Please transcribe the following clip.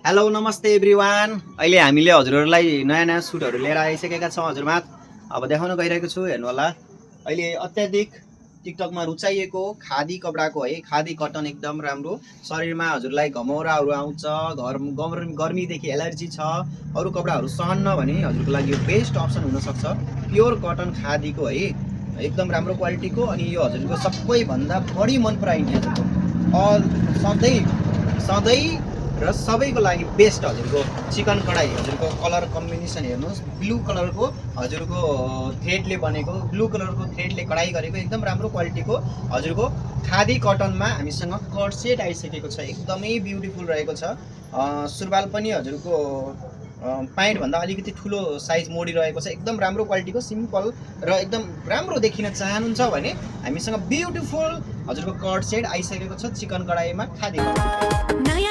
Hello नमस्ते everyone. अहिले हामीले हजुरहरूलाई नयाँ नयाँ सुटहरू लिएर आइसकेका छौँ हजुरमाथ। अब देखाउन गइरहेको छु, हेर्नु होला। अहिले अत्याधिक टिकटकमा रुचाइएको खादी कपडाको है, खादी कटन एकदम राम्रो। शरीरमा हजुरलाई घमौराहरू आउँछ, गर्मीदेखि एलर्जी छ, अरू कपडाहरू सहन्न भने हजुरको लागि यो बेस्ट अप्सन हुनसक्छ। प्योर कटन खादीको है, एकदम राम्रो क्वालिटीको। अनि यो हजुरको सबैभन्दा बढी मन पराइने हजुरको सधैँ र सबैको लागि बेस्ट हजुरको चिकन कढाई। हजुरको कलर कम्बिनेसन हेर्नुहोस्, ब्लू कलरको हजुरको थ्रेडले बनेको, ब्लू कलरको थ्रेडले कढाई गरेको एकदम राम्रो क्वालिटीको हजुरको खादी कटनमा हामीसँग कट सेट आइसकेको छ। एकदमै ब्युटिफुल रहेको छ। सुरुवाल पनि हजुरको प्यान्टभन्दा अलिकति ठुलो साइज मोडिरहेको छ। एकदम राम्रो क्वालिटीको, सिम्पल र एकदम राम्रो देखिन चाहनुहुन्छ भने हामीसँग ब्युटिफुल हजुरको कट सेट आइसकेको छ चिकन कढाईमा खादी कट।